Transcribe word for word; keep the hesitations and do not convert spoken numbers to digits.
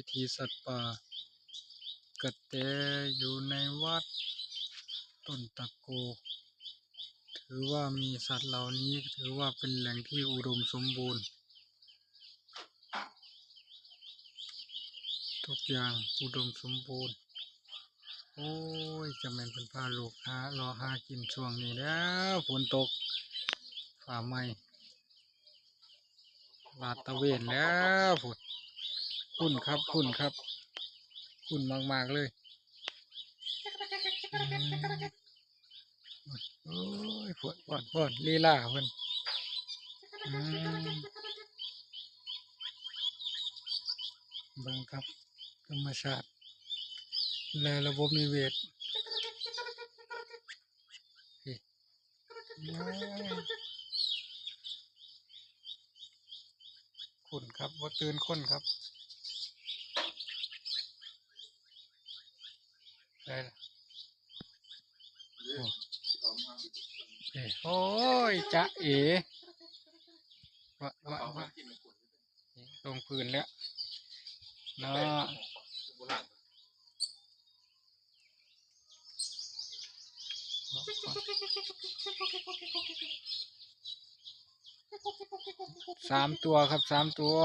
วิถีสัตว์ป่า กระแตอยู่ในวัดต้นตะโก ถือว่ามีสัตว์เหล่านี้ ถือว่าเป็นแหล่งที่อุดมสมบูรณ์ ทุกอย่างอุดมสมบูรณ์ โอ้ย จะแม่นเพิ่นพาลูกหาเลาะหากินช่วงนี้แล้ว ฝนตก ฟ้าไหม้ ลาดตระเวนแล้วพุ้น คุ้นครับ คุ้นครับ คุ้นมากๆเลย อืม โอ้ย พุ้น พุ้น พุ้น ลีลาเพิ่น อืม เบิ่งครับ ธรรมชาติ และระบบนิเวศ นี่ โอ้ย คุ้นครับ บ่ตื่นคนครับ ได้ละ โอ้ เอ้ย โอ้ย จ๊ะเอ๋ วะ วะ วะ ลงพื้นแล้ว เนาะ สามตัวครับ สามตัว